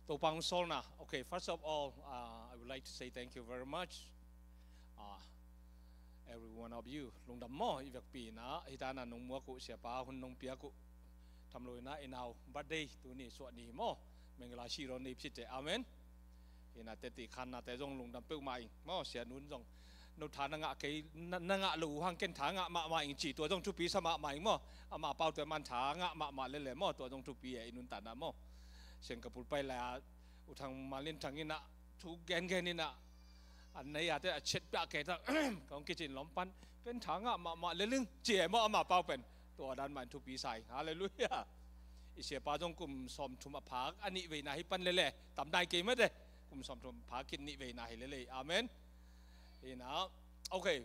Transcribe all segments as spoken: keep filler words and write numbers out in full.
Topa hong sawlna. Okay, first of all, uh, I would like to say thank you very much, uh, every one of you. Lungdam maw, i vekpi in ah, hi dan a nong muak uh, siapa hun nong piak uh, tham lo in ah, i nau birthday tuni suah ni hi maw. Mengla si rawn nei phi teh. Amen. Hi in ah, teci khanna te zong lungdam peuhmah ing maw, sia nun zong. No tha na ngah kei, na, na ngah lo uh hang ken tha ngah mahmah ing ci, tua zong thupi sa mahmah ing maw. Amah pau tua man tha ngah mahmah lele maw, tua zong thupi e, i nuntakna maw. Singapore pai lai a, U Thang Malin Thang in ah, thu gengen in ah, an nei a te a chet pia kei ta, kong kicin lom pan, ken tha ngah mahmah lele ing ci e maw, amah pau pen. Tua dan mah in thupi sa ing. Halleluiah. I siapa zong kum sawmthum a phak a nih veina hi pan lele, tam nai kei mate. Kum sawmthum a phak khit nih veina hi lele. Amen. Hi in ah, okay.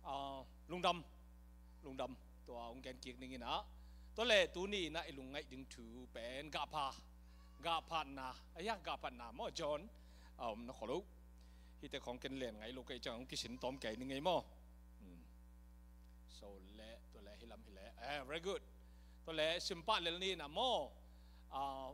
Ah, lungdam. Lungdam. Tua hong gen kik ning in ah. Tua leh tuni in ah i lungngaih ding thu pen gahpha. Gahphatna. Aiya, gahphatna maw, John. A om na khaw lo. Hihte khawng ken len ngai lo kei ciang hong kisin tawm kei ning ei maw. Hmm. So leh, tua leh hi lam hi leh. Eh, very good. Tua leh sim pah lel ni in ah maw. Ah,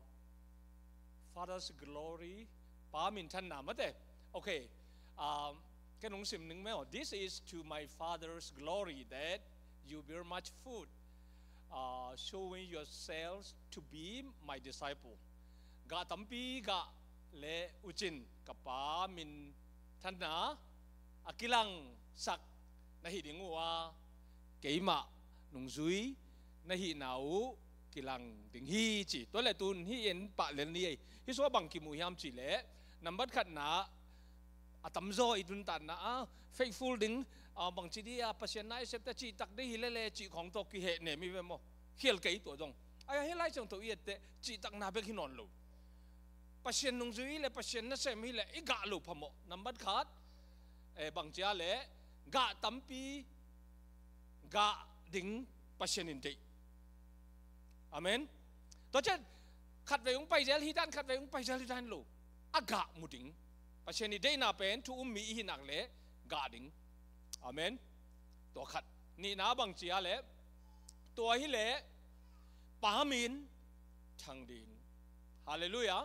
Father's glory, Pa minthanna mate. Okay. Um, ken hong sim ning maw. This is to my Father's glory, that you bear much fruit, uh, showing yourselves to be my disciple. Gah tampi gah leh uh cin ka Pa minthanna a kilangsak na hih ding uh a, keimah nungzui na hihna uh kilang ding hi ci. Tua leh tun hih en pah lel ni ei. Hih sungah bang kimu hiam cih leh, nambat khatna, a tamzaw i nuntakna ah faithful ding, ah, bangci dih a Pasian na i sep teh cihtak dih hi lele cih khawng tawh kihehnem hi ve maw. Khial kei tua zong. Ai, hih Lai Siangtho i et teh cihtakna bek hi nawn lo. Pasian nungzui hi leh, Pasian nasem hi leh i gah loh phamawh. Nambat khat, eh, bangci a leh gah tampi gah ding Pasian in deih. Amen. Tua ciang khatvei hong paizel hi dan, khatvei hong paizel hi dan lo. A gah mu ding. Pasian i deihna pen thu um mi i hih nak leh gah ding. Amen. Tua khat. Nihna bangci a leh, tua hi leh Pa min thang ding. Halleluiah.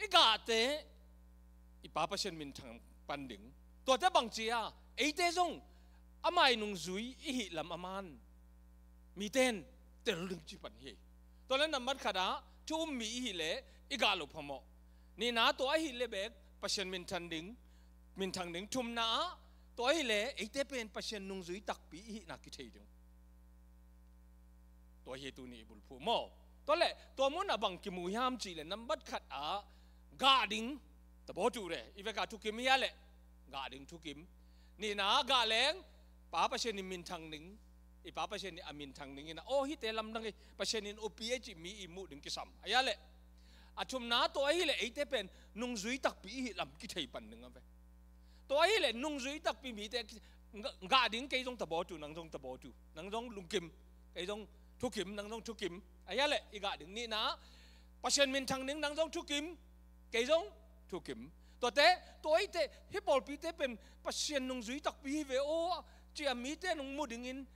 I gahte i Pa Pasian min thang pan ding. Tuate bangci a, eite zong amah i nungzui i hih lam a man mite in tel ding ci pan hi. Tua leh nambat khat ah thu um mi i hih leh i gah loh phamawh. Nihna, tua ahih leh bek Pasian min thang ding, min thang ding. Thumna ah, tua ahih leh eite pen Pasian nungzui takpi i hihna kithei ding. Tua hi tuni i bulphuh maw. Tua leh tua mun ah bang kimu hiam cih leh nambat khat ah gah ding. Tabawtu de, i vek a thukim hi a leh gah ding thukim. Nihna, gah leng Pa Pasian in min thang ding. I Pa Pasian in a min thang ding in ah, aw, hihte lamdang hi, Pasian in upi ei cih mi i muh ding kisam. Ai a leh, a thumna, tua ahih leh eite pen nungzui takpi i hih lam kithei pan ding a ve. Tua ahih leh nungzui takpi mite gah ding, kei zong tabawtu, nang zong tabawtu, nang zong lungkim, kei zong thukim, nang zong thukim. Ai a leh i gah ding. Nihna, Pasian min thang ding, nang zong thukim, kei zong thukim. Tuate, tua eite, hih pawlpite pen Pasian nungzui takpi hi ve aw, ci a mite nong mu dingin,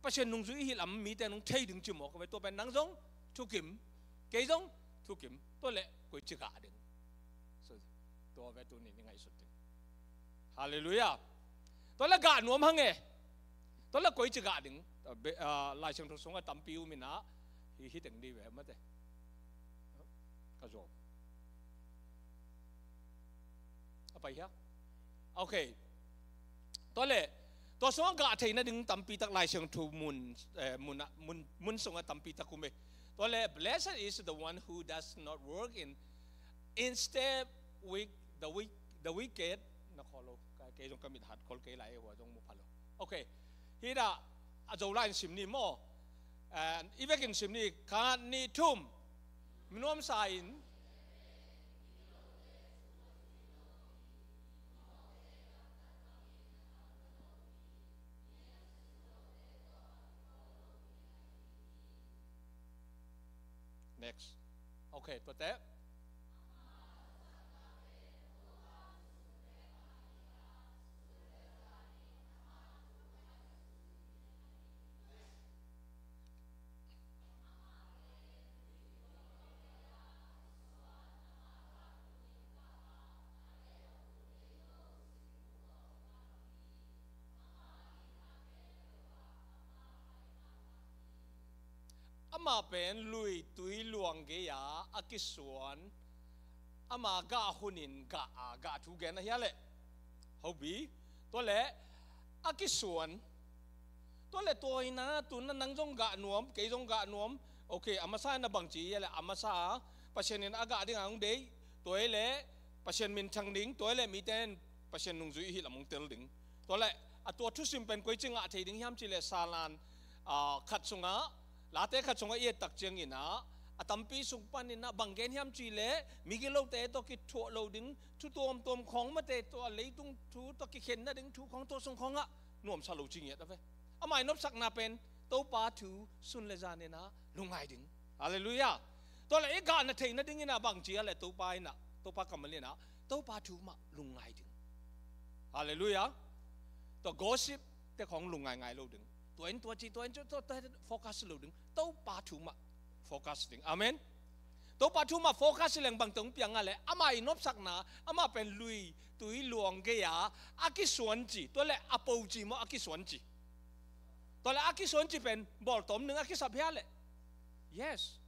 Pasian nungzui i hih lam mite nong thei ding ci mawk a ve. Tua pen nang zong thukim, kei zong thukim. Tua leh koici gah ding. So, tua ve tuni i ngaihsut ding. Halleluiah. Tua leh gah nuam hang e. Tua leh koici gah ding. Be-, ah, Lai Siangtho sungah tampi um in ah, hih, hih teng dih ve mate. Ka zuau. A pai hia? Okay. Tua leh, tua sungah gah theihna ding tampi tak Lai Siangtho mun, eh, mun, mun, mun sungah tampi tak um e. Tua leh, "Blessed is the one who does not work in, in step with the wick-, the wicked." Na khaw lo, ka, kei zong ka mit hat khol kei lai, hua zong mu pha lo. Okay. Hih dah, a Zolai in sim ni maw. Eh, i vekin sim ni, khat, nih, thum. Mi nuamsa in. Next. Okay, tuate. Amah pen lui tui luang gei-a a kisuan, ama gah hunin gah a gah thu gen ahi a leh. Hobi, tua leh a kisuan, tua leh tua ina tuna nang zong gah nuam, kei zong gah nuam. Ok, a masa ina bangci ahi a leh, a masa Pasian in a gah ding a hong deih, tua hi leh Pasian minthang ding, tua hi leh mite in Pasian nungzui hi lam hong tel ding. Tua leh a tua thusim pen koi ci ngah thei ding hiam ci leh Salan, ah, khat sungah, Late khat sungah i et tak ciangin ah, a tampi sung panin ah bang gen hiam ci leh migilote tawh kithuah lo ding thu tuamtuam khawng, mate tua leitung thu tawh kikhen nading thu khawng, tua sung khawngah nuamsa lo ci ngiat a ve. Amah i nopsakna pen Topa thu sun le zanin ah lungngai ding. Halleluiah. Tua leh i gah na theih nadingin ah bangci a leh Topa in ah, Topa kammal in ah Topa thu mah lungngai ding. Halleluiah. Tua gossip te khawng lungngai ngai lo ding. Tua in tua ci, tua in tua, tua, tua focus lo ding. Topa thu mah focus ding. Amen. Topa thu mah focus leng bangte hong piang a leh, amah i nopsakna, amah pen lui tui luang gei-a a kisuan ci, tua leh a po ci maw, a kisuan ci. Tua leh a kisuan ci pen bawltawm ding a kisap hi a leh. Yes.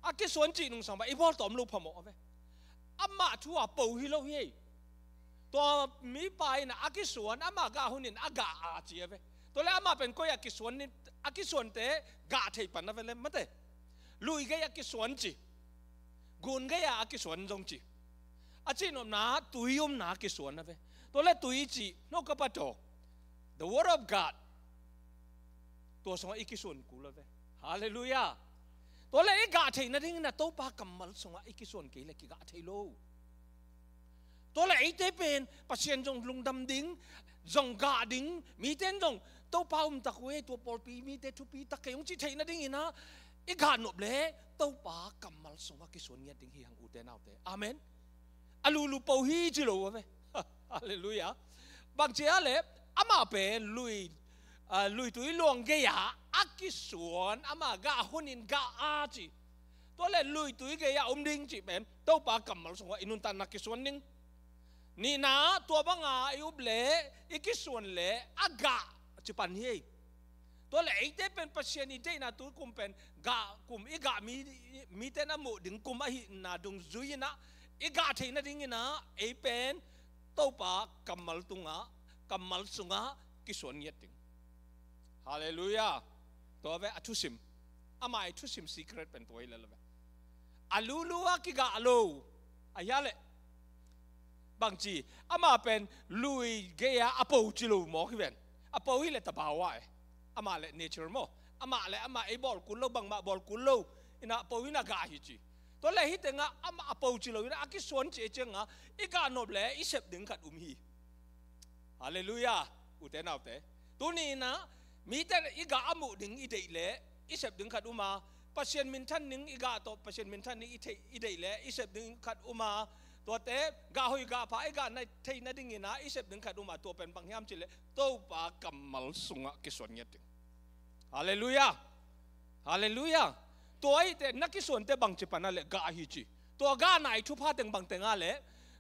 A kisuan ci nungsang bang i bawltawm lo phamawh a ve. Amah thu a po hi lo hi. Tua mipa in a kisuan, amah gah hunin a gah a ci a ve. Tua leh amah pen koi a kisuan ni, a kisuante gah thei pan a ve leh, mate. Lui gei a kisuan ci. Gun gei a kisuan zong ci. A cihnopna tui omna a kisuan a ve. Tua leh tui ci, no ka pataw. The word of God. Tua sungah i kisuan kul a ve. Halleluiah. Tua leh i gah theih nadingin ah Topa kammal sungah i kisuan kei leh kigah thei lo. Tua leh eite pen Pasian zong lungdam ding, zong gah ding, mite in zong Topa um tak uh e, tua pawlpi mite thupi tak kei hong ci theih nadingin ah i gah nop leh Topa kammal sungah kisuan ngiat ding hi hang, ute naute. Amen. A lulu po hi ci lo a ve. Halleluiah. Bangci a leh, amah pen lui, ah, lui tui luang gei-a a kisuan, amah gah hunin gah a ci. Tua leh lui tui gei-a om ding ci pen Topa kammal sungah i nuntakna kisuan ding. Nihna, tua banga i up leh, i kisuan leh a gah ci pan hi. Tua leh eite pen Pasian i deihna tu kum pen gah kum, i gah mi, mite in a muh ding kum ahihna dungzui in ah i gah theih nadingin ah ei pen Topa kammal tungah, kammal sungah kisuan ngiat ding. Halleluiah. Tua ve a thusim. Amah i thusim secret pen tua hi lel a ve. A lulu a kigah lo. A hia leh. Bangci, amah pen lui gei-a a po ci lo mawk hi ven. A po hi leh tabau a e. Amah leh nature maw. Amah leh amah ei bawl kul lo, bangmah bawl kul lo. In ah a po in ah gah hi ci. Tua leh hih tengah amah a po ci lo in ah a kisuan ci e ciangah i gah nop leh i sep ding khat um hi. Halleluiah. Ute naute. Tuni in ah mite i gah a muh ding i deih leh i sep ding khat um a, Pasian minthan ding i gah tawh, Pasian minthan ding i theih, i deih leh i sep ding khat um a, tuate gah hoih gah pha i gah na theih nadingin ah i sep ding khat um a, tua pen bang hiam ci leh Topa kammal sungah kisuan ngiat ding. Halleluiah. Halleluiah. Tua ahih teh na kisuante bangci pan a leh gah hi ci. Tua gahna i thupha teng bang teng a leh,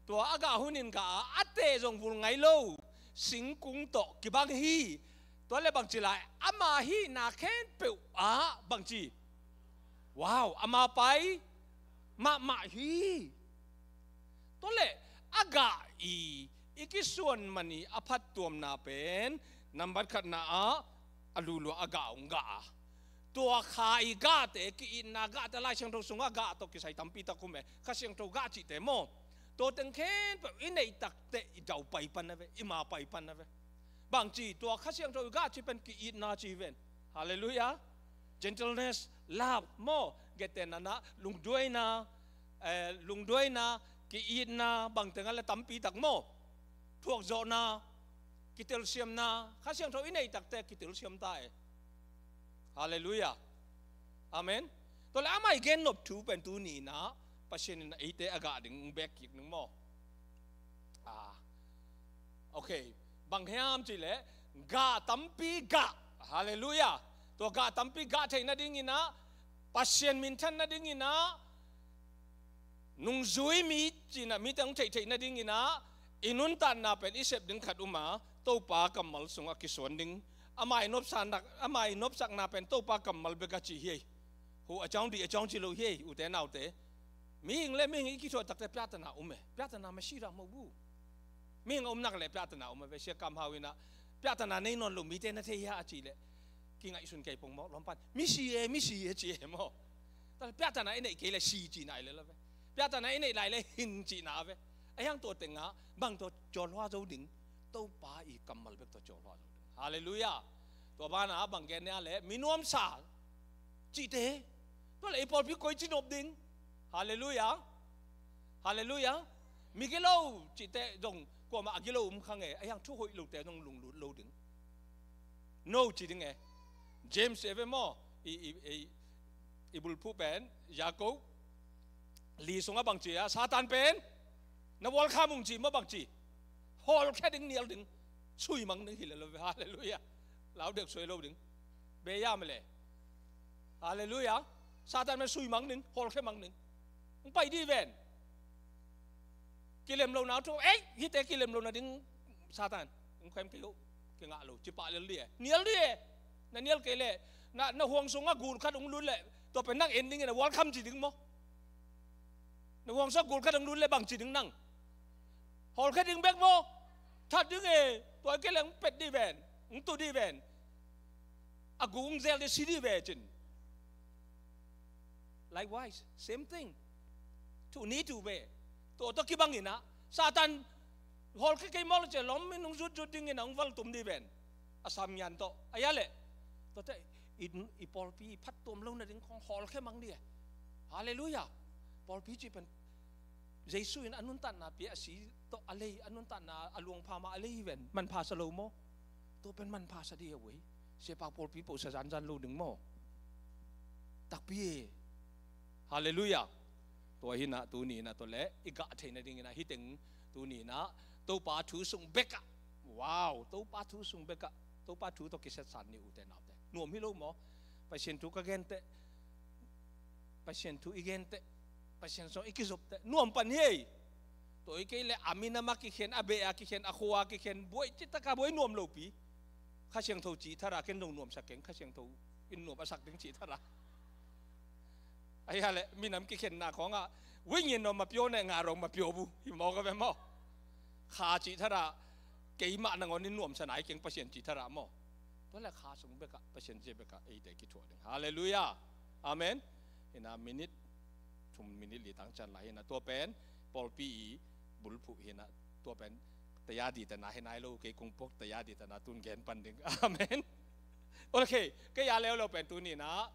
tua a gah hunin gah a, a teh zong vul ngai lo singkung tawh kibang hi. Tua leh bangci lai, ama hihna khempeuh ah bangci, wow, ama pai mahmah hi. Tua leh a gah i, i kisuan man i a phattuamna pen nambat khatna ah a lulu a gah hong gah a, tua kha i gahte, ki-itna gahte, Lai Siangtho sungah gah tawh kisai tampi tak um e, Kha Siangtho gah cihte maw. Tua teng khempeuh i neih tak teh i dau pai pan a ve, i ma pai pan a ve. Bangci, tua Kha Siangtho i gah cih pen ki-itna ci hi ven. Halleluiah. Gentleness, love maw. Gentleness, lungduaina, eh, lungduaina, ki-itna, bang teng a leh tampi tak maw. Thuakzawhna, kitelsiamna, Kha Siangtho i neih tak teh kitelsiam ta e. Halleluiah. Amen. Tua leh amah i gen nop thu pen tuni in ah Pasian in eite a gah ding bek kik ning maw. Ah. Ok. Bang hiam cih leh gah tampi gah. Halleluiah. Tua gah tampi gah theih nadingin ah, Pasian minthan nadingin ah, nungzui mi cihna, mite hong theih theih nadingin ah, i nuntakna pen i sep ding khat um a, Topa kammal sungah kisuan ding. Amah i nopsakna, amah i nopsakna pen Topa kammal bek a ci hi. Hu a cawng dih a cawng ci lo hi ei, ute naute. Mihing le mihing i kithuah takte piatana um e. Piatana masi dah mawk bu. Mihing a umnak le piatana um a ve, Sia Kam Hau inah piatana nei nawn lo mite na thei hia a cih leh kingaihsun kei pong maw, lawmpan misi e, misi e ci e maw. Tal piatana i neih kei le si cihna i le lo ve. Piatana i neih lai le hin cihna a ve. A hiang tua tengah bang tua cawlhua zo ding, Topa i kammal bek tua cawlhua zo ding. Halleluiah. Tua banah bang gen nia le minuamsa cihte. Tua le i pawlpi koi ci nop ding. Halleluiah. Halleluiah. Mi gilo cihte zong kuamah a gilo um kha nge, a hiang thu hoih lote zong lunglut lo ding. No ci ding e. James e ve maw, i, i, i, i bulphuh pen Jakob li sungah bang ci a, Satan pen na welcome ung ci maw, bang ci. Hawlkhia ding, nial ding, sui mang ding hi le lo ve. Halleluiah. Lau dek suai lo ding. Be ya mah le. Halleluiah. Satan pen sui mang ding, hawlkhia mang ding. Hong pai dih ven. Kilem lo na thu ei, hihte kilem lo na ding Satan. Hong khem kei uh. Kingah lo, ci pah lel dih e. Nial dih e. Na nial kei le, na, na huang sungah gul khat hong lut le, tua pen nang en ding e, na welcome ci ding maw. Na huang sungah gul khat hong lut le bang ci ding nang. Hawlkhia ding bek maw. That ding e. Tua kei le hong pet dih ven, hong tu dih ven. A gu hong zel dih, si dih ve cin. Likewise, same thing. Thu ni thu ve. Tua tawh kibang inah Satan hawlkhia kei maw le ci a, lawm in hong zutzut ding inah hong valtum dih ven. A sam ngian tawh a ya le. Tuate i, i pawlpi i phattuam lo nading khong hawlkhia mang dih e. Halleluiah. Pawlpi cih pen Jesu in a nuntakna pia, a si tawh a lei, a nuntakna a luangpha mah a lei hi ven. Manpha sa lo maw. Tua pen manpha sa dih a uh ei. Siapa pawlpi poh sa zanzan lo ding maw. Takpi e. Halleluiah. Tua hinah tuni inah tua le i gah theih nading inah hih teng tuni inah Topa thu sung bekah. Wow, Topa thu sung bekah. Topa thu tawh kisetsan ni, ute naute. Nuam hi lo maw. Pasian thu ka genteh, Pasian thu i genteh, Pasian sung i kizopteh nuam pan hi ei. Tua i kei le a minam a kikhen, a beh a kikhen, a khua a kikhen, buai citaka buai nuam lopi. Kha Siangtho cih thara ken zong nuamsak keng, Kha Siangtho in nuam a sak ding cih thara. A hia le minam kikhenna khawngah wingin nuam ma pio ne nga rong ma pio bu hi maw ka ve maw. Kha cih thara keimah nangawn in nuamsa nai keng, Pasian cih thara maw. Tua le Kha sung bekah, Pasian zia bekah eite kithuah ding. Halleluiah. Amen. Hina minit thum, minit li tang cian lai hina tua pen pawlpi i bulphuh hina tua pen taya ditana hi nai lo, kei kung puak taya ditana tun gen pan ding. Amen. Okay, kei a leuleu pen tuni inah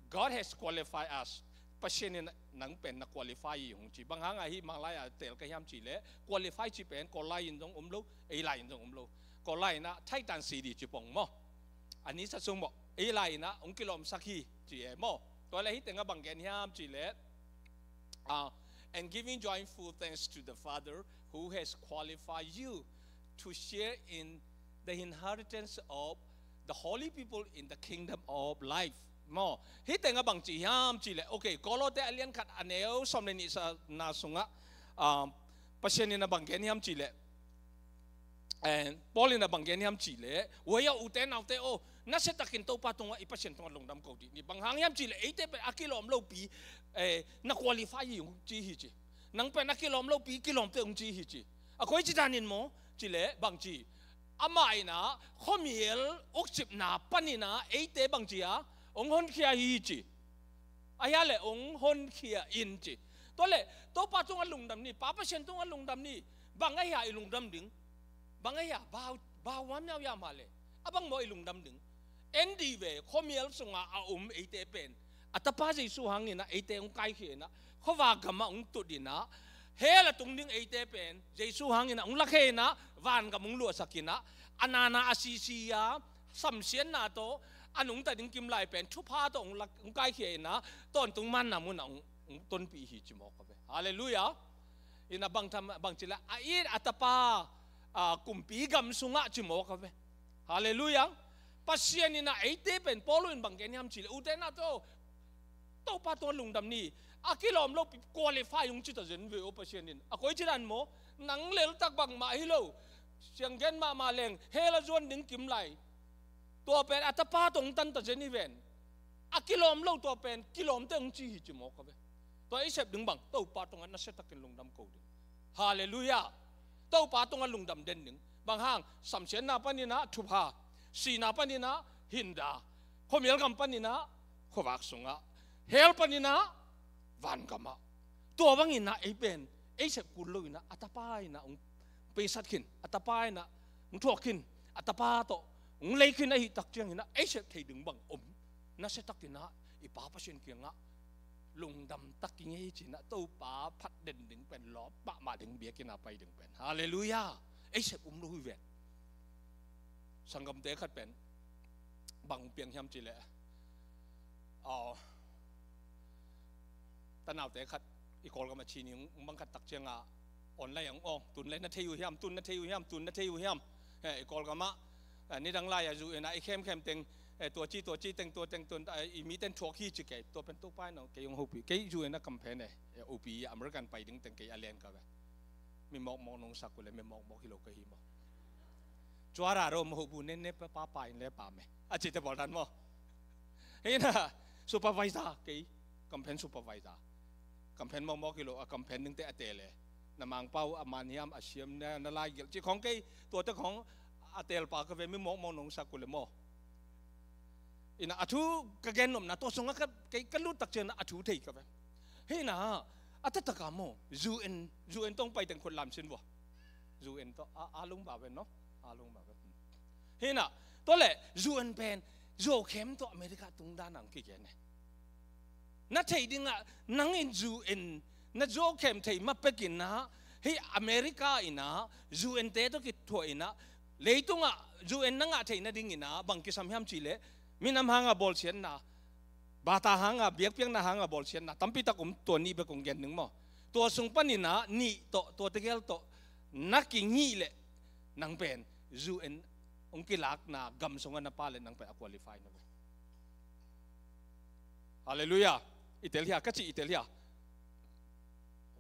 God has qualified us. Pasian in nang pen na qualify hi hong ci. Bang hang a hih Manglai a teel ka hiam cih leh qualify cih pen Kawllai in zong um lo, ei lai in zong um lo. Kawllai inah thaitan si dih ci pong maw. A ni sa sung maw, ei lai inah hong kilawmsak hi ci e maw. Tua le hih tengah bang gen hiam cih leh, uh, and giving joyful thanks to the Father who has qualified you to share in the inheritance of the holy people in the kingdom of life. Maw, hih tengah bang ci hiam cih leh, okay, Kolose a lian khat a neu sawm le nih sa na sungah, um, Pasian in a bang gen hiam cih leh, and Paul in a bang gen hiam cih leh, wei a ute naute aw, nasiatakin Topa tungah, i Pasian tungah lungdam ko dih ni. Bang hang hiam cih leh eite pen a kilawm lopi, eh, na qualify hi ung ci hi ci. Nang pen a kilawm lopi kilawmte ung ci hi ci. A koi ci danin maw cih leh bang ci. Amah inah khuamial ukcipna paninah eite bang ci a hong honkhia hi ci. A hia le hong honkhia in ci. Tua le Topa tungah lungdam ni, Pa Pasian tungah lungdam ni. Bang a hia i lungdam ding? Bang a hia? Bau, bau a miau ya mah le a bang maw i lungdam ding? En dih ve, khuamial sungah a um eite pen a Tapa Jesu hangin ah eite hong kaikhia in ah, khuava gamah hong tut in ah, hell a tung ding eite pen Jesu hangin ah hong lakhia in ah, vangam hong luahsak in ah, a nana a sisi a samsiatna tawh a nungta ding kimlai pen thupha tawh hong lak, hong kaikhia in ah, tawntung manna munah hong, hong tonpih hi ci mawk a ve. Halleluiah. In ah bang tham, bang ci leh a it a Tapa, a, kumpi gam sungah ci mawk a ve. Halleluiah. Pasian in ah eite pen Paul in bang gen hiam cih leh, ute naute aw, Topa tungah lungdam ni. A kilawm lopi qualify hong ci ta zen ve aw Pasian in. A koi ci dan maw? Nang leltak bangmah hi lo, sianggen mahmah leng hell a zuan ding kimlai, tua pen a Tapa tawh hong tan ta zen hi ven. A kilawm lo tua pen kilawmte hong ci hi ci mawk a ve. Tua ei sep ding bang, Topa tungah nasiatakin lungdam ko ding. Halleluiah. Topa tungah lungdam den ding. Bang hang, samsiatna paninah thupha, sihna paninah hinda, khuamial gam paninah khuavak sungah, hell paninah vangamah. Tua banginah ei pen ei sep kul loinah a tapa inah hong peisat khin, a tapa inah hong thuak khin, a tapa tawh hong lei khin ahih tak cianginah ei sep thei ding bang om. Nasiatakinah i Pa Pasian kiangah lungdam tak i ngei cinah Topa phat den ding pen lawp mahmah ding, biakinn a pai ding pen. Halleluiah. Ei sep um lo hi ven. Sanggamte khat pen bang piang hiam cileh, aw, tanaute khat i Kawlgam a ci ni, hong bang khat tak cianga online ah hong awng, tun le na thei uh hiam, tun na thei uh hiam, tun na thei uh hiam. Eh, i Kawlgam ah, eh, nidang lai a zu ina i khemkhem teng, eh, tua ci, tua ci teng, tua teng, tua, eh, i miten thuak hi ci kei, tua pen Topa in kei hong hopih, kei zu ina kamphen eh, eh, upi American pai ding teng kei a len ka ve. Mi mawkmawk nong sak uh le mi mawkmawk hi lo ka hi maw? Cuara ro maw, hobu nenne pa pa in le pa me a cite bawl dan maw? Hina, supervisor kei, kamphen supervisor. Kamphen mawkmawk hi lo, a kamphen dingte a tele. Na mangpau a man hiam, a siam na, na lai gelh ci khong kei, tuate khong a tel pa ka ve, mi mawkmawk nong sak uh le maw? Ina a thu ka gen nopna tua sungah ka, kei ka lut tak ciangin a thu thei ka ve. Hina, a tataka maw, U N, U N tawh hong pai teng khut lam sin vua. U N tawh a, a lung ba ven no? A lung ba ven. Hina, tua le U N pen Zokhem tawh America tung dan ang kigen eh. Na thei dingah nang in U N na Zokhem thei ma pekinah, hei America inah U N te tawh kithuah inah, leitungah U N na ngah theih nadinginah bang kisam hiam cihleh, minam hanga bawlsiatna, bata hanga, biakpiakna hanga bawlsiatna tampitak om, tua nih bek kong gen ding maw? Tua sung paninah nih tawh, tua tegel tawh na kingih leh nang pen U N hong kilakna gam sungah na pa leh nang pen a qualify na ve. Halleluiah. I tel hia, ka cih i tel hia?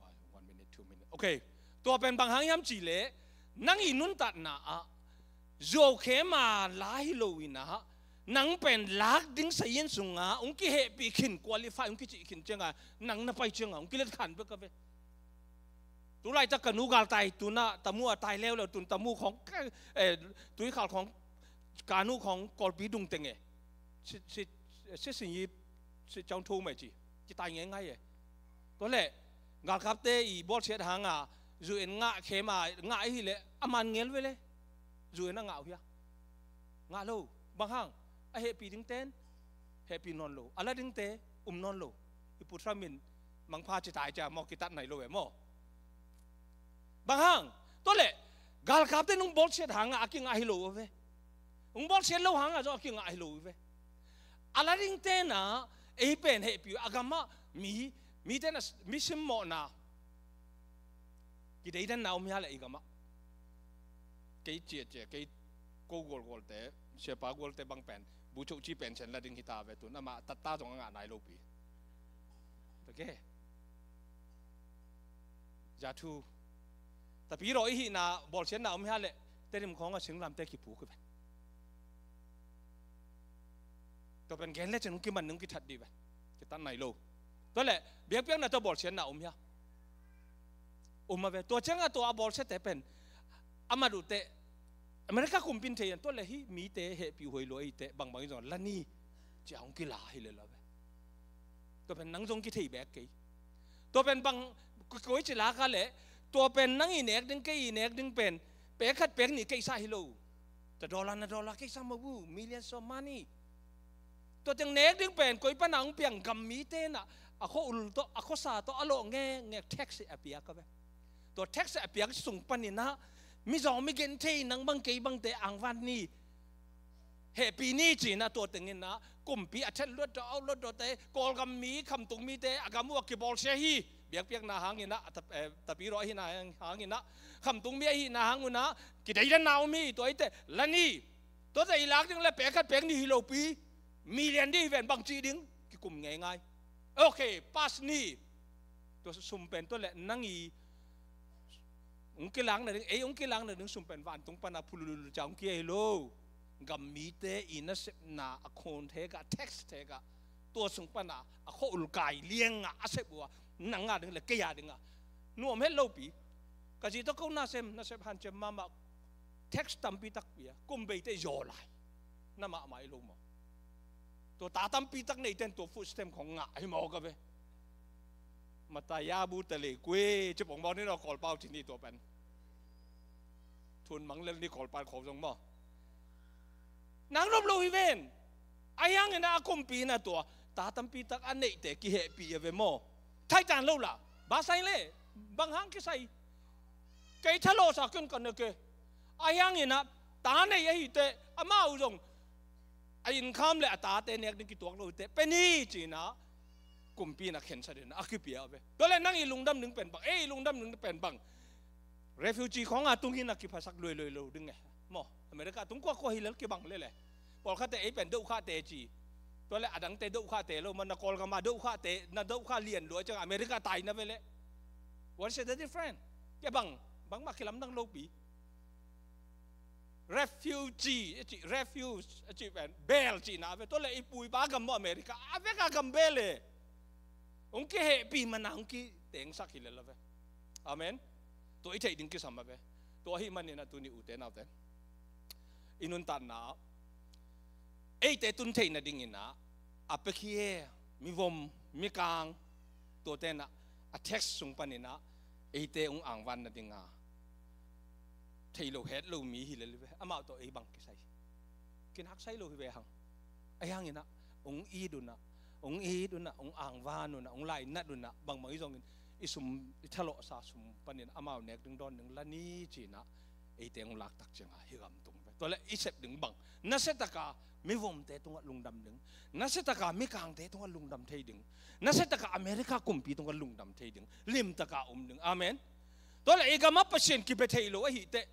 One, one minute, two minute. Okay. Tua pen bang hang hiam cihleh, nang i nuntatna ah Zokhem a la hi lo inah, nang pen lak ding sayin sungah hong kihehpih khin, qualify hong kicih khin ciangah, nang na pai ciangah hong kilet khan bek ka ve. Tulaitak ka nu galtai, tunah tamu a tai leuleu, tun tamu khong, eh, tuikhal khong, kanu khong kawlpi dung teng e. Si, si, si, si, si, si, ciang tho mai ci. Kitai ngeingai e. Tua leh, galkapte i bawlsiat hanga, U N ngah khem a, ngah i hileh, a man ngel ve le. U N a ngah uh hia? Ngah lo. Bang hang? A hehpih dingten hehpih nawn lo. A la dingte um nawn lo. I Pu Trump in mangpha ci tai cia maw, kitat nai lo e maw? Bang hang? Tua leh, galkapte nong bawlsiat hanga a kingah hi lo uh ve. Nong bawlsiat lo hanga zong a kingah hi lo uh ve. A la dingte na, ei pen hehpih a gamah mi, mite na, mi simmawhna kideidanna om hia leh i gamah? Kei ciacia, kei ko gualgualte, siapa gualte bang pen bucho ci pension la ding hita ve, tun amah tatta zong a ngah nai lopi. Tua ke. Zathu. Tapi raw i hihna bawlsiatna om hia leh, Tedim khawng a singlamte kipuk hi ve. Tua pen gen lecin hong kiman ning kithat dih ve. Kitat nai lo. Tua leh, biakpiakna tawh bawlsiatna om hia? Um a ve. Tua ciangah tua a bawlsiate pen a mat uh teh America kumpi in thei an, tua leh hih mite hehpih huai lua i teh bangbang i zong la ni. Cia hong kila hi le la ve. Tua pen nang zong kithei bek kei. Tua pen bang koi ci lak a leh, tua pen nang i nek ding, kei i nek ding pen pek khat pek nih keisa hi lo. Tua dollar na dollar keisa maw bu, millions of money. Tua teng nek ding pen koi pana hong piang, gam mite na, a khua ul tawh, a khuasa tawh a lawh ngekngek tax a piak a ve. Tua tax a piak sung paninah mizawng mi genthei, nang bang kei bangte angvan ni, hehpih ni cinah, tua tenginah kumpi a thet luat tawh, a ut luat tawhte, Kawlgam mi, khamtung mite a gam uh a kibawlsia hi. Biakpiakna hanginah, a tap-, eh, tapi raw ahihna hang-, hanginah, khamtung mi ahihna hangunah kideidanna om hi. Tua i teh la ni. Tua teh i lak ding le pek khat pek nih hi lopi, million ding hi ven, bang cih ding, kikum ngeingai. Okay, pass ni. Tua sum pen tua leh nang i hong kilakna ding, ei hong kilakna ding sum pen vantung pana phulululu ca hong kia hi lo. Gam mite i nasepna a khawn thekah, tax thekah Tua sung pana a khua-ul kai lianga a sep uh a, nang a ding le kei a dinga nuam het lopi. Ka zi tawh ko nasem, nasep hanciam mahmah, text tampi takpi a, kum beite zaw lai. Na mahmah i lo maw? Tua ta tampi tak neiten tua food stamp khong ngah hi maw ka ve. Matayabu ta le kue, ci pong maw ni naw, Kawlpau ci ni tua pen. Thun mang lel ni Kawlpau khong zong maw? Nang nop lo hi ven. Ahi hangin a kumpi na tua ta tampi tak a neihte kihehpih a ve maw? Thaitan lo la. Ba sai le. Bang hang kisai. Kei thalawhsa ken ka ne ke. Ahi hangin a ta nei ahi te. Amau zong a income le a tate nek ding kituak lo hi te. Pen hi cina. Kumpi na khensa den a kipia a ve. Tua le nang i lungdam ding pen bang. Ei i lungdam ding pen bang. Refugee khong a tung hi na kiphasak luai luai lo ding e. Maw, America tung kuakua hi lel kibang lele. Pawlkhatte ei pen dohkhahte ci. Tua le adangte dohkhahte lo, man na Kawlgam a dohkhahte, na dohkhah lian lua ciang America tai na ve le. What is the difference? Kei bang, bangmah kilamdang lopi. Refugee, a ci, refuse, a ci pen, bel ci na ve. Tua le i pu i pa gam maw America, a vek a gam bel e. Hong kihehpih mana hong kitengsak hi lel a ve. Amen. Tua i theih ding kisam a ve. Tua ahi manin a tuni ute naute, i nuntakna eite tun theih nadingin a, a pekhie, mivom, mikang, tuate na a text sung panin a eite hong angvan nadinga thei lo het lo mi hi lel hi ve. Amau tawh ei bang kisai, kinaksai lo hi ve hang. Ahi hangin a hong it un a, hong it un a, hong angvan un a, hong lainat un a, bangbang hi zongin i sum, i thalawhsa sum panin amau nek ding dawn ding la ni cina eite hong laktak cianga hi gam tung ve. Tua le i sep ding bang, nasiataka mivomte tungah lungdam ding, nasiataka mikangte tungah lungdam thei ding, nasiataka America kumpi tungah lungdam thei ding, limtaka um ding. Amen. Tua le i gamah Pasian kibia thei lo ahi teh,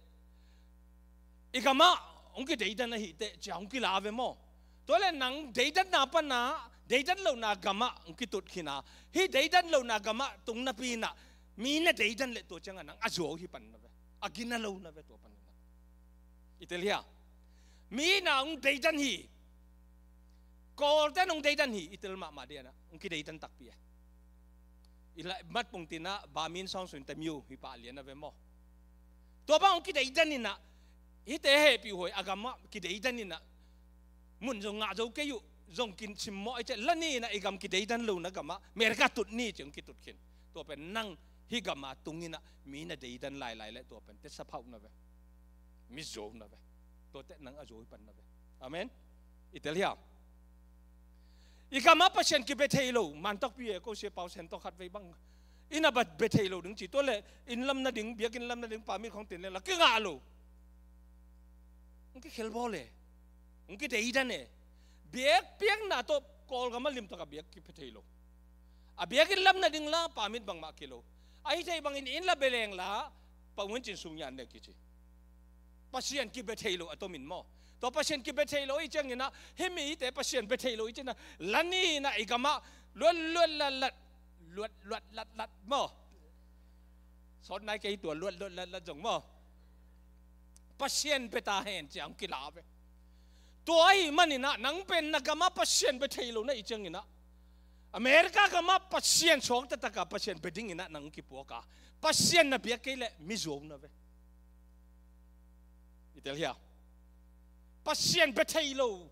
i gamah hong kideidan ahi teh cia hong kila ve maw? Tua le nang deidanna pana deidan lona gamah hong kitut khin a, hih deidan lona gamah tung napi inah mi na deidan le tua ciangah nang a zuau hi pan na ve. A gina lo na ve tua pan inah. I tel hia? Mi na hong deidan hi. Kawlten hong deidan hi. I tel mahmah dianah hong kideidan takpi e. I la mat pungtinah ba min sawng suin tamiu hi pah lian a ve maw? Tua bang hong kideidan inah hihte hehpih huai a gamah kideidan inah mun zong ngah zo kei uh, zong kisimmawh i ceh la ni inah i gam kideidan lona gamah America tut ni ci hong kitut khin. Tua pen nang hih gamah tung inah mi na deidan lailai le tua pen tetsa phauh na ve. Mi zuau na ve. Tua teh nang a zuau hi pan na ve. Amen. I tel hia? I gamah Pasian kibia thei lo, man takpi e, ko sia pau sen tawh khat vei bang. Inn a ba bia thei lo ding ci, tua le inn lam nading, biakinn lam nading, permit khong tin le la kingah lo. Hong kikhel bawl e. Hong kideidan e. Biak piakna tawh Kawlgam a limtaka biak kibia thei lo. A biakinn lam nading la permit bangmah kilo. Ahi thei bangin inn la bia leng la, pa un cin sung yan ne kici. Pasian kibia thei lo a tomin maw? Tua Pasian kibia thei lo i cianginah, hih mite Pasian bia thei lo i cianginah, la ni inah i gamah luat luat lat lat, luat luat lat lat maw? Sawt nai kei tua luat luat lat lat zong maw? Pasian bia ta hen ciang kila ve. Tua ahi maninah nang pen na gamah Pasian bia thei lo na i cianginah, America gamah Pasian suakta taka Pasian bia dinginah nang kipuaka, Pasian na biak kei leh mi zuau na ve. I tel hia? Pasian bia thei lo,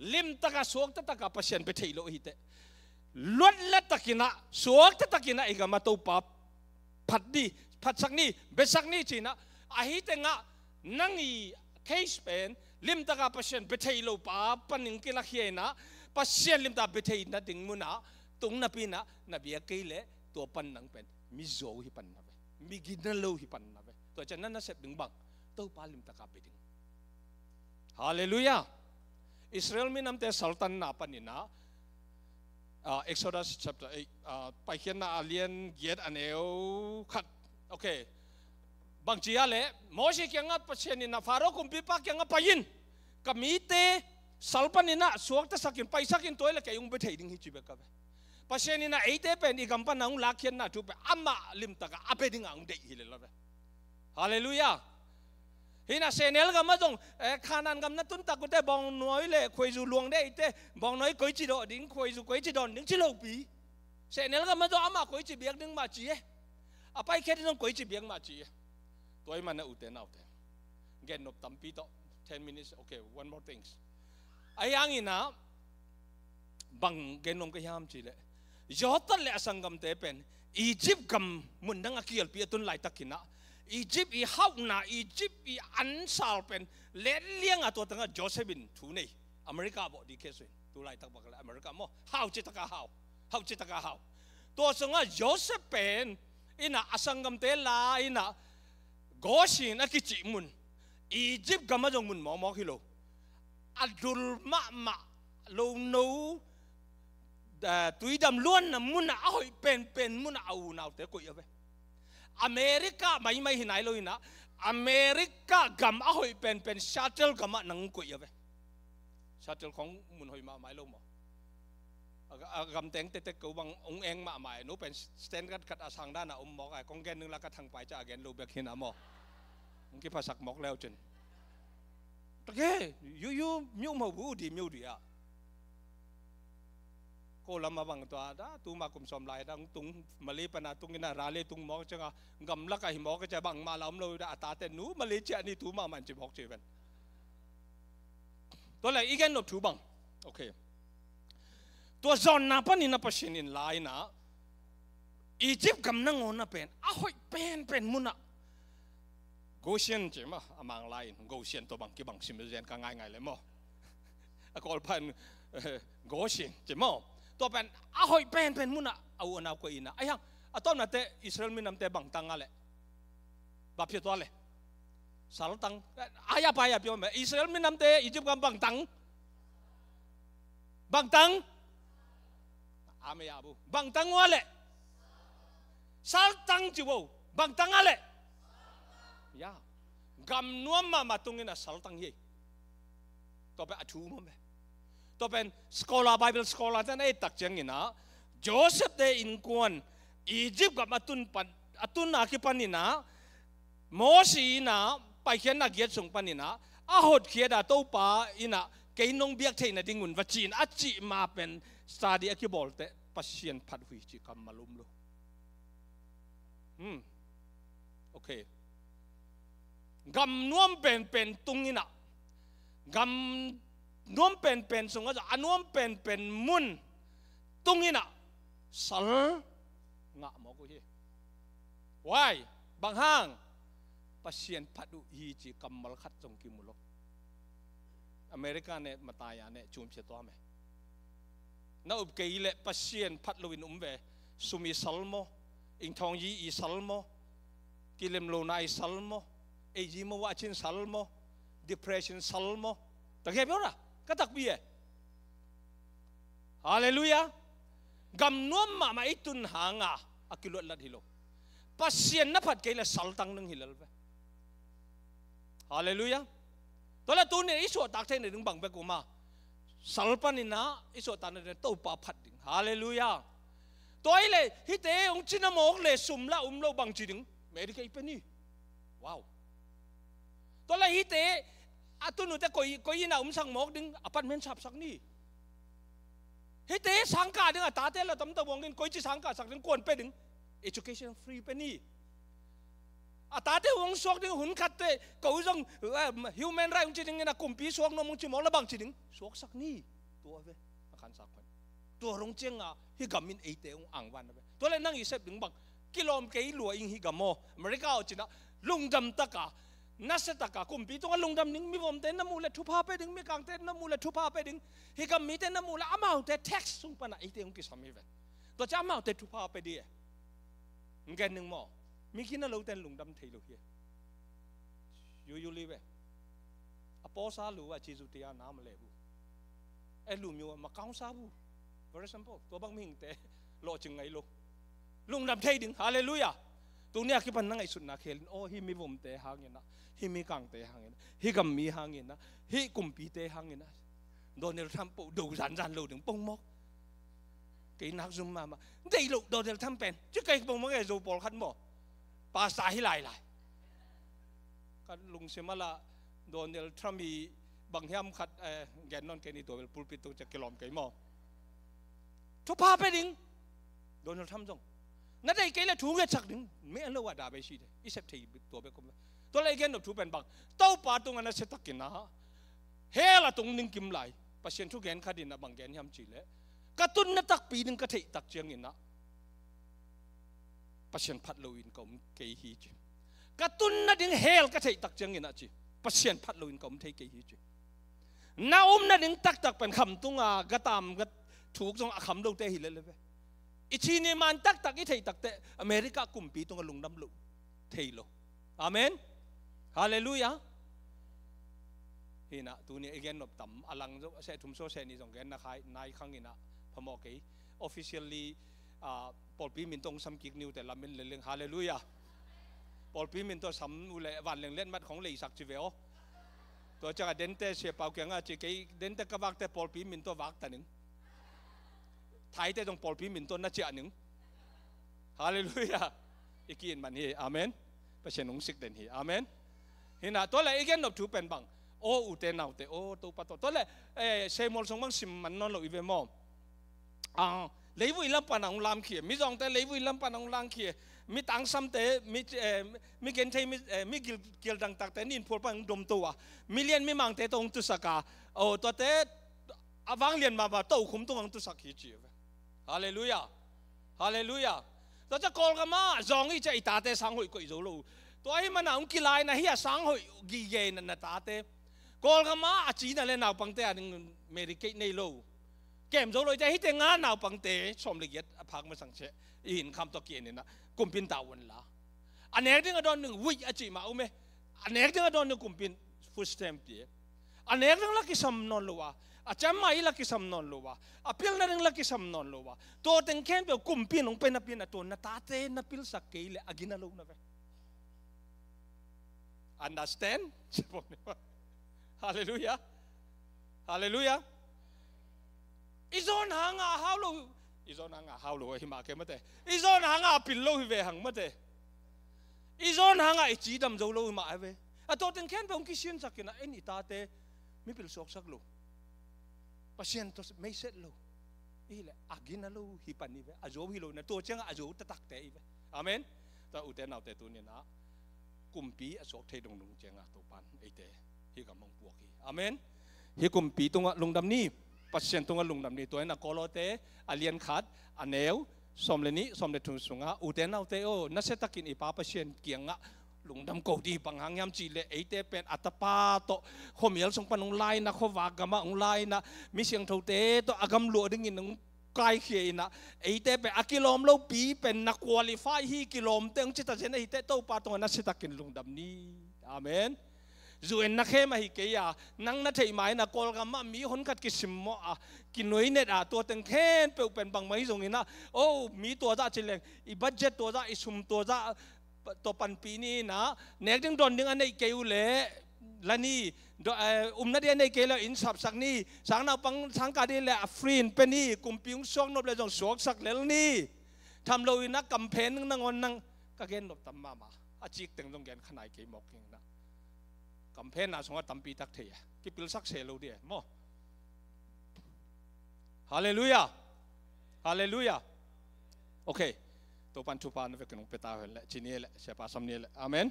limtaka suakta taka Pasian bia thei lo ahi teh, luat le takinah, suakta takinah i gamah Topa phat ni, phatsak ni, biasak ni cinah, ahi tengah nang i case pen limtaka Pasian bia thei lo pa panin kilakhia inah, Pasian limtaka bia thei nading munah tung napi inah na biak kei leh tua pan nang pen mi zuau hi pan na ve. Mi gina lo hi pan na ve. Tua cian na nasep ding bang, Topa limtaka bia ding. Halleluiah. Israel minamte saltanna paninah, ah, Exodus chapter eight, ah, Paikhiatna a lian giat a neu khat. Okay. Bangci a leh Moses kiangah Pasian inah Pharaoh kumpipa kiangah pai in, ka mite sal paninah suaktasakin paisakin, tua hi leh kei hong bia thei ding hi ci bek a ve. Pasian inah eite pen i gam pana hong lakkhiatna thu pen amah limtaka a bia dingah hong deih hi lel a ve. Halleluiah. Hi na, sehnel gam ah zong, eh, Khanaan gam na tun tak uh teh bawngnawi le khuaizu luang ding hi teh, bawngnawi koici dawh ding, khuaizu koici dawn ding ci lopi. Sehnel gam ah zong amah koici biak ding mah ci e. A paikhiat in zong koici biak mah ci e. Tua ahih manin ah, ute naute, gennop tampi tawh, ten minutes, okay, one more things. Ahi hangin ah, bang gen nuam ka hiam cih leh, Josef le a sanggamte pen Egypt gam mundang a kigelpi a tun laitakin ah, Egypt i hauhna, Egypt i ansal pen letliang a, tua tangah Josef in thu nei. America bawh ding case uh in, tu laitak bang leh America maw, hau cih tak a hau, hau cih tak a hau. Tua sungah Josef pen in ah a sanggamte la in ah Goshen a kicih mun, Egypt gam ah zong mun mawkmawk hi lo, a dul mahmah, lono, eh, tuidam luanna mun ah, a hoih penpen mun ah a unaute koih a ve. America maimai hi nai lo in ah, America gam a hoih penpen Seattle gam ah nang koih a ve. Seattle khong mun hoih mahmah hi lo maw? A, a gamteng tektek ko bang hong eng mahmah e. Nu pen standard khat a sang dan a om mawk a, kong gen ning la ka thangpai ca a gen lo bek hi na maw. Hong kiphasak mawk leu cin. Tak e, yu yu miu mawk bu di miu di a. Ko lam a bang tua da, tuma kum sawm lai da hong tung, Malay pan a tung in ah, Raleigh tung mawk ciang a, gamlak a hi mawk ciang bangmah la om lo da, a tate nu Malay ciah ni tuma man ci mawk ci ven. Tua leh i gen nop thu bang. Okay. Tua zawnna panin ah Pasian in la in ah, Egypt gam nangawn ah pen a hoih penpen mun ah, Goshen ci maw, a Mang la in Goshen, tua bang kibang sim zen ka ngaingai le maw. A Kawl pan, eh, Goshen ci maw. Tua pen a hoih penpen mun ah a u a nau koih in ah. Ahi hang, a tawpna teh Israel minamte bangtang a leh, bang pia tua leh, saltang. Ahi a, pai a pia maw, Israel minamte Egypt gam bangtang. Bangtang. Amen a bu. Bangtang ua leh, saltang ci vo. Bangtang a leh, ya, gam nuam mahmah tung in ah saltang hi. Tua pen a thu maw me. Tua pen scholar, Bible scholar ten a et tak ciangin ah, Josef te innkuan Egypt gam a tun pan, a tun a kipan in ah, Mosi in ah Paikhiatna giat sung pan in ah, a hotkhiat a, Topa in ah kei nong biak theih nadingun va ci in a cih ma pen study a kibawl teh Pasian phat uh hi cih kammal um lo. Hmm. Okay. Gam nuam penpen tung in ah, gam nuam penpen sungah a nuam penpen mun tung in ah sal ngah mawk uh hi. Why? Bang hang? Pasian phat uh hi ci kammal khat zong kimu lo. America ne, matai a ne, cumsia tua me. Na up kei leh Pasian phat loin um ve. Sum i sal maw, ingthawng yi i sal maw, kilem lona i sal maw, ei yi maw, wah cin sal maw, depression sal maw. Tak hi a piau ra ka takpi e. Halleluiah. Gam nuam mahmah i tun hanga a kiluatlat hi lo. Pasian na phat kei leh saltang nang hi lel ve. Halleluiah. Tua leh tuni i suahtak theih nading bang bek um a, sal panin ah i suahtak nading Topa phat ding. Halleluiah. Tua hi leh hihte hong cina mawk leh sum lah um lo, bang ci ding? Medical pen hi. Wow. Tua leh hihte a tunute koi, koi inn ah umsak mawk ding? Apartment sapsak ni. Hihte sangkah ding, a tate la tamta buang in, koici sangkahsak ding, kuan pe ding? Education free pen hi. A tate hong suak ding, hun khat teh ko zong, eh, human right hong ci ding in a kumpi suak nuam hong ci mawk leh bang ci ding? Suaksak ni. Tua ve. A khansak pen tua rong cianga hih gam in eite hong angvan a ve. Tua leh nang i sep ding bang? Kilawm kei lua ing hih gam aw. America aw cin ah lungdam taka, nasia taka, kumpi tungah lungdam ding, mivomte na muh leh thupha pe ding, mikangte na muh leh thupha pe ding, hih gam mite na muh leh amaute tax sung panah eite hong kisam hi ve. Tua ciang amaute thupha pe ding e. Ngen ning maw? Mi gina lote in lungdam thei lo hi e. Yuyu li ve. A pawsa lu a cizu tia na ma le bu. E lu miu a ma kaungsa bu. Very simple. Tua bang mihingte lawhcing ngai lo. Lungdam thei ding. Halleluiah. Tuni a kipan na ngaihsutna khel in, aw, hih mivomte hangin ah, hih mikangte hangin ah, hih gammi hangin ah, hih kumpite hangin ah, Donald Trump po do zanzan lo ding pong mawk. Kei nak zum mahmah. Deih lo Donald Trump pen. Ci kei pong mawk e, Zo pawlkhat maw. Pastor hi lailai. Ka lungsim a lah Donald Trump i bang hiam khat, eh, gen nawn kei ni, tua bel pulpit tung ciang kilawm kei maw. Thupha pia ding. Donald Trump zong na deih kei leh thu ngetsak ding. Meh lo a da bei si de. I sep thei tua bek om ve. Tua leh i gen nop thu pen bang, Topa tungah nasia takin ah hell a tung ding kim lai Pasian thugen khat in ah bang gen hiam cih leh, ka tunna takpi ding ka theih tak ciangin ah Pasian phat loin ka om kei hi ci. Ka tunna ding hell ka theih tak ciangin ah ci, Pasian phat loin ka om thei kei hi ci. Na umna ding taktak pen khamtung a gatam gathuk zong a kham lote hi lele ve. I ci ni man taktak i theih takte America kumpi tungah lungdam lo thei lo. Amen. Halleluiah. Hi nah, tuni i gen nop tam a lang zo, seh thum so seh ni zong gen na khai nai khang in ah phamawh kei. Officially, ah, pawlpi min tawh hong sam kik ni uh teh lamen leleng. Halleluiah. Pawlpi min tawh sam uh leh vanleng letmat khong leisak ci ve aw. Tua ciangah Dente Sia Pau kiangah ci, kei Dente ka vakte pawlpi min tawh vak ta ning. Thaite zong pawlpi min tawh na ciah ning. Halleluiah. I ki-it man hi. Amen. Pasian hong sik den hi. Amen. Hi nah, tua leh i gen nop thu pen bang, aw ute naute, aw Topa tawh. Tua leh, eh, Seimual sung bang sim man nawn lo i ve maw. Ah, leivui lam pan a hong lamkhia, mizawngte leivui lam pan a hong lamkhia, mi tangsamte, mi, eh, mi genthei, mi, eh, mi gil, gil dangtakte ninphual pan hong domto a, milian mimangte tawh hong tusak a, aw tuate a vanglian mahmah tokhum tungah hong tusak hi ci ve. Halleluiah. Halleluiah. Tua ciah Kawlgam ah zawng i ciah i tate sang hoih koih zo lo. Tua ahih manin hong kilaina hi a, sang hoih gige in ah na tate. Kawlgam ah a cina le naupangte a ding Medicaid nei lo. Kem zo lo i ciah hihte nga naupangte sawm le giat a phak masang ciah i hinkham tawh ki-en in ah kumpi in tavuan la. A nek ding a dawn ding vuih a cih mah om e. A nek ding a dawn ding kumpi in food stamp pia. A nek ding la kisam nawn lo a, a ciammai la kisam nawn lo a, a pilna ding la kisam nawn lo a, tua teng khempeuh kumpi in hong pia napi in ah tua na tate na pilsak kei leh a gina lo na ve. Understand? Halleluiah. Halleluiah. I zawn hangah a hau lo. I zawn hangah a hau lo ahi mah kei mate. I zawn hangah a pil lo hi ve hang mate. I zawn hangah i cidam zo lo hi mah ahi ve. A tua teng khempeuh hong kisiansak in ah en i tate mipil suaksak lo, Pasian tawh meiset lo. Hi leh a gina lo hi pan hi ve. A zo hi lo in ah tua ciangah a zo taktakte hi ve. Amen. Tua ute naute tuni in ah kumpi a suak thei dongdong ciangah Topa in eite hih gam hong puak hi. Amen. Hih kumpi tungah lungdam ni. Pasian tungah lungdam ni. Tua in ah Kolose a lian khat, a neu sawm le nih, sawm le thum sungah, ute naute aw, nasia takin i Pa Pasian kiangah lungdam ko dih. Bang hang hiam cih leh eite pen a tapa tawh khuamial sung pan hong la in ah, khuavak gamah hong la in ah, mi siangthote tawh a gam luah dingin hong kaikhia in ah, eite pen a kilawm lopi pen na qualify hi, kilawmte hong ci ta zen ahi teh Topa tungah nasia takin lungdam ni. Amen. U N na khem ahi kei a, nang na theih mah in ah Kawlgam ah mi honkhat kisimmawh a, kinuainet a, tua teng khempeuh pen bangmah hi zongin ah, oh, mi tua zah ci leng, i budget tua zah, i sum tua zah, tua panpih ni in ah, nek ding dawn ding a neih kei uh leh la ni, daw-, eh, umna ding a neih kei leh inn sapsak ni, sang naupang sangkah ding leh a free in pia ni, kumpi hong suak nop leh zong suaksak lel ni. Tham lo in ah campaign nangawn nang, ka gen nop tam mahmah. A cik teng zong gen kha nai kei mawk in ah. Campaign na sungah tampi tak thei a, kipilsak se lo dih e maw. Halleluiah. Halleluiah. Okay. Topa in thupha na vekin hong pia ta hen leh, ci ni leh, siapa sam ni leh. Amen.